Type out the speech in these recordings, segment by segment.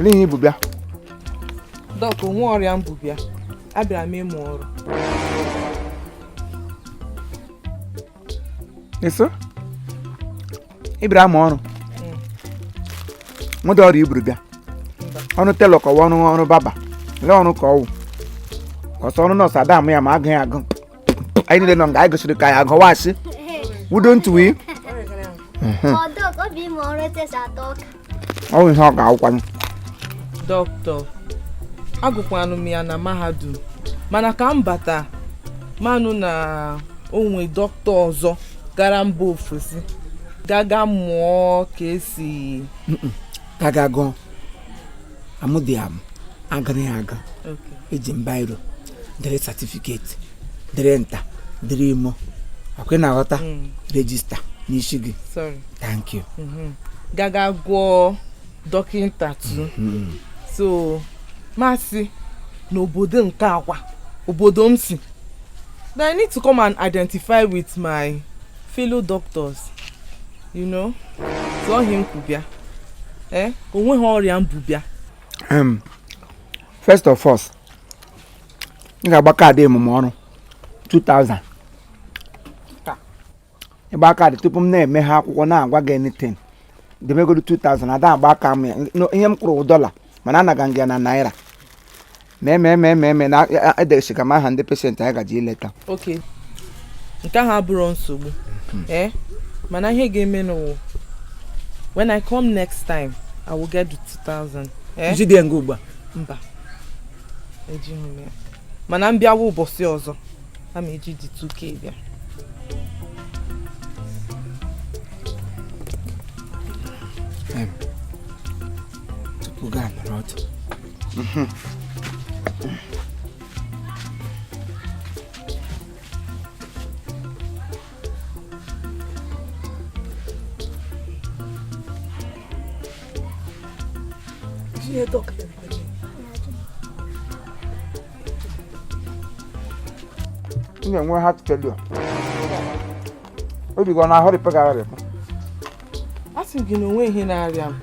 Ele ihe i bu bịa? Doc, onwe ọrịa m bu bịa. Abịara m ịmụ ọrụ. Ị sị ị bịara amụ ọrụ? Nwede ọrịa i buru bịa? Ọrụ tailor ka ọ wụ ọrụ ọrụ barber? Lee ọrụ ka ọ wụ ọsọ ọrụ nurse ada amụ ya ma agụghị agụ. Anyị niile nọ nga anyị gosiri ka anyị agụwasị wouldn't we? Ọ ihe ọ ga-awụkwanụ. Dọkịta, agụkwanụ m ya na mahadum, mana ka m bata m anụ na o nwe dọkịta ọzọ gara mba ofesi gaga mụọ ka esi gaga gụọ amụdị amụ agara ya aga. Eji m biro dere certificate, dere nta, dere imo, ọkwa ị na-aghọta? Register n'isi gị. Thank you. Gaga gụọ dọkịta tu. So m asị n'obodo nke akwa obodo m si that I need to come and identify with my fellow doctors. So ọ ihe m kwu bịa, ee, onweghị ọrịa m bu bịa. First of all, ị ga-agba kaadị ọmụmụ ọrụ 2000. Ịgba kaadị tupu m na-emeghe akwụkwọ na-agwa gị anything, debegodo 2000. Ada agba aka m ya. No, ihe m kwụrụ dọla, mana anaga m gị ya na naira. Mee mee mee mee mee na edesiga m aha ndị patient anyị gaji ileta. Ok, nke ahụ abụrụ nsogbu, ee, mana ihe ga-eme n'ụwa, when I come next time, I will get the 2000, eh? Jide ya nga ugbu a. Mba, ejighị m ya, mana m bịawa ụbọchị ọzọ, a ma eji the 2K bịa. Tupu gaa nọrọ ọdụ. Ị na-enwe heart failure, obi gị ọ na-ahọrịpụ gị ahọrịpụ? A sị gị na onwe ihe na-arịa m,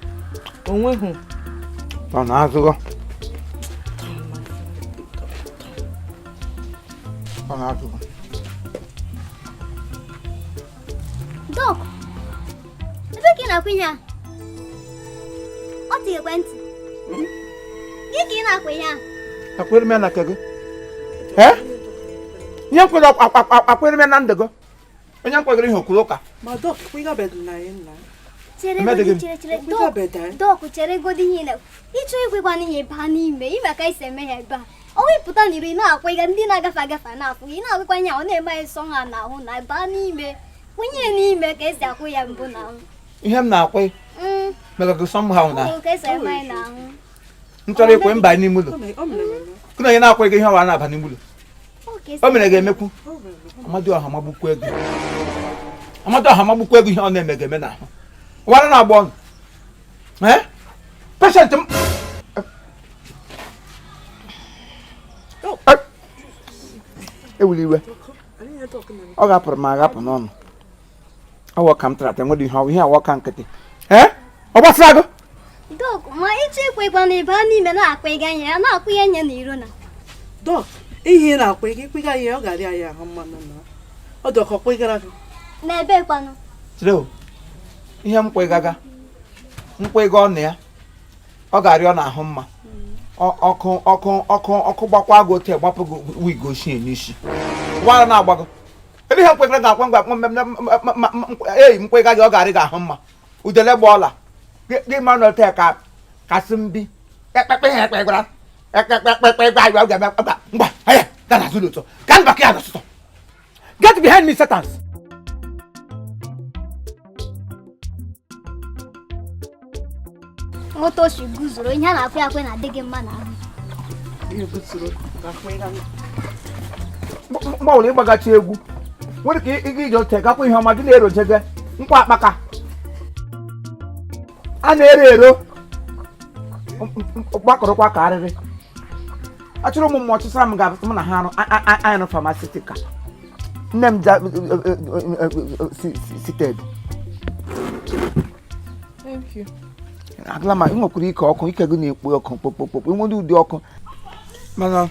onweghị. Ọ na-azụghọ, ọ na-azụghọ. Doc, ebe ka ị na-akwụ ihe a? Ọ dị ekwentị. Gị ka ị na-akwụ ihe a? Akwere m ya na nke gị. Ee? Ihe m kwere, akwere m ya na ndụ gị. Onye m kwegoro ihe okwuru ụka. Ma Doc, kwegabedị na anyị nna. Chere Emedị godi, gị? chere, chere. Kwega Doc, beda anyị. Doc, chere godi ihe na ịchọ ikwekwana ihe baa n'ime ime ka esi eme ya ebe a. Ọ wepụta n'iro ị na-akwụ ịga ndị na-agafe agafe na-akwụ ị na-akwụkwa ihe a, ọ na-eme anyị sọ ha n'ahụ na baa n'ime kwụnye ya n'ime ka esi akwụ ya mbụ n'ahụ. Ihe m na-akwụ mega gị somehow na Ọ bụ ka esi eme anyị n'ahụ. M chọrọ ikwe mba n'ime ụlọ. O mere eme. Kụ na onye na-akwụ gị ihe ọwa na-aba n'ime ụlọ. Ọ ka esi O mere ga-emekwu. Amadioha magbukwa ego. Amadioha magbukwa ego ihe ọ na-eme ga-eme n'ahụ. Wara na-agba ọnụ. Eh? Patient m. Ewuli iwe. Ọ gapụrụ m agapụ n'ọnụ. Ọwọ ka m tara ata enwere ihe ọwụ ihe awọ ka nkịtị. Ee? Ọ gbasara gị? Doc, ma ịchọ ikwekwa na ịba n'ime na-akwa ịga ihe ya na-akwụ ya nye n'iro na. Doc, ihe ị na-akwụ ị kwega ihe ọ ga-arịa ya ahụ mmanụ na ọ dị ọkọ kwegara gị. N'ebe kwanụ? Chere o. Ihe m kwegaga. M kwega ọnụ ya. Ọ ga-arịọ n'ahụ mma. Ọkụ ọkụ ọkụ ọkụ gbakwa gị otu gbapụ gị wig ochie n'isi. Wara na-agbago. Ebe ihe m kwegara ga-akwa ngwa eyi m kwega gị ọ ga-arị gị ahụ mma. Udele gba ọla. Gị ma nọ taa ka kasị mbi. Ekpekpe ihe ekpegara. Ekpekpekpe gwa ya ga-eme ngwa ngwa aya gaa n'azụ ụlọ ụtọ. Gaa n'baka ya n'ọsụsọ. Get behind me, Satans! Nghọta o si guzoro ihe a na-akwụ akwụ na-adị gị mma n'ahụ. Ihe guzoro na-akwụ ịga. Mgbe ọbụla ịgbagachi egwu nwere ka ị ga ije ote gakwa ihe ọma gị na-erojege nkwa akpaka a na-ero ero gbakọrọkwa ka arịrị achọrọ ụmụ mmụọ chịsara m ga-abụ m na ha arụ anyị pharmaceutical nne m ja seated. Thank you. Agala ma ị nwekwara ike ọkụ, ike gị na-ekpo ọkụ kpokpokpokpo, enwere ụdị ọkụ. Mana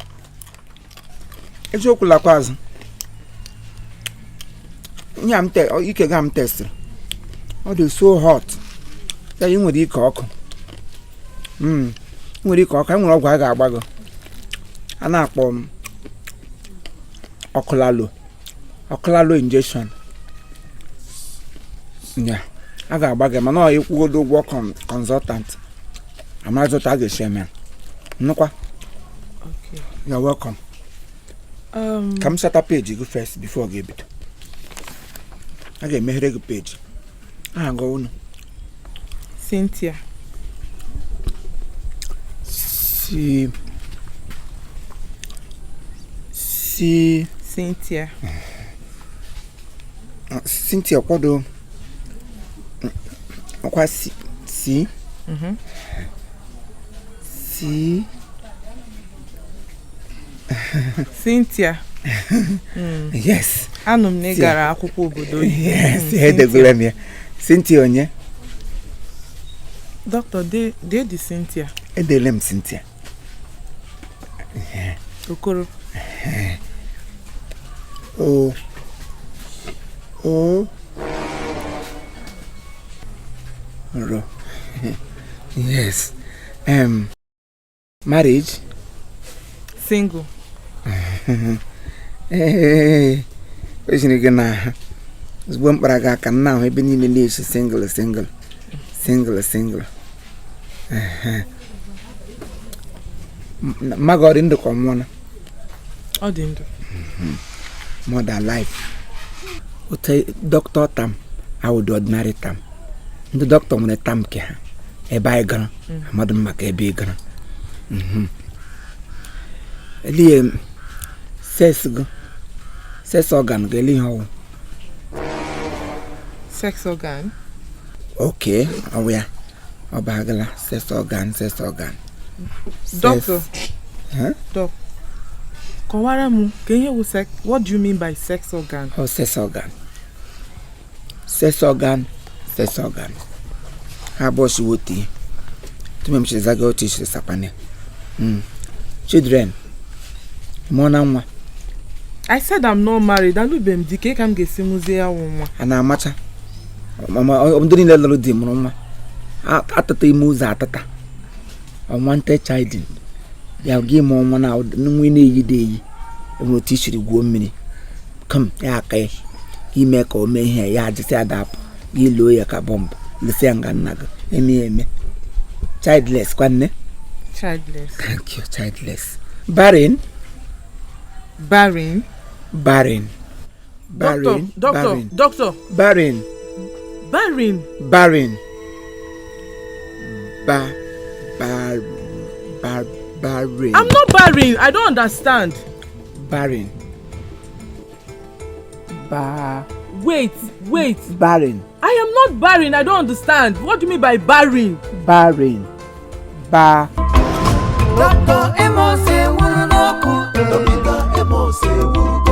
eziokwu lakwa azụ, ihe a m ike ga m testịrị, ọ dị so hot ya. Ị nwere ike ọkụ. Ị nwere ike ọkụ. E nwere ọgwụ a ga-agba gị a na-akpọ m ọkụlalo, ọkụlalo injection ya a ga-agba gị, mana ọ ịkwụgodo ụgwọ consultant amaghịzi otu a ga-esi eme ya. Nnukwa. Okay. You're welcome. Ka m sata peji gị first before gị ebido. A ga-emeghere gị peji aha gị unu. Cynthia. Si si. Cynthia. Cynthia, kwado ọkwa si si. Si. Cynthia. Yes. Anụ m na ị Tia. gara akwụkwọ obodo oyibo. Yes. Cynthia. Edegwula m ya. Cynthia onye? Doctor, dee dee dị Cynthia. Edele m Cynthia. Okoro. O o ro. Yes, marriage? Single. Ee, o jiri gị n'ahụ ozugbo mkpara gị aka nna ahụ ebe niile na-esi single, single, single, single. Ehe. Mmaga ọ dị ndụ ka ọ nwụọla? Ọ dị ndụ. Mother life otu dọkịta term awụ the ordinary term. Ndị dọkịta nwere term nke ha. Ebe anyị gara amadụ m maka ebe ị gara. Elie sex gị, sex organ gị, ele ihe ọwụ? Sex organ. Ok, ọwụ ya ọ bagala sex organ, sex organ. Doctor. Huh? Doc. Kọwara m ka ihe wụ sex. What do you mean by sex organ? Ọ sex organ, sex organ, sex organ, ha abụọ si wotu ihe tupu m chiri zaga otu isiri sapane. Children, mụọ na nwa? I said I'm not married. Alụbeghị m di ka ka m ga-esi mụzie ya wụ nwa. A na-amacha ndị niile lụrụ di mụrụ nwa. Atụta ime ụzọ atụta unwanted childing ya gị mụọ nwa na nwa ị na-eyi dị eyi enwere otu isiri gwuo mmiri kam ya aka ya ime ka o mee ihe ya ajịsị ya dapụ gị loo ya ka bọmbụ lụsị ya nga nna gị eme ya eme. Childless kwanne? Childless. Thank you. Childless, barren. Barren. Barren. Doctor, Barren. doctor, Barren. Doctor. Barren. Barren. Barren, ba ba ba barren. I'm not barren. I don't understand. Barren, ba. Wait, wait. Barren. I am not barren. I don't understand. What do you mean by barren? Barren, ba. Dr. Amos ewuru n'ọkụ. Dọkịta Amos ewuru.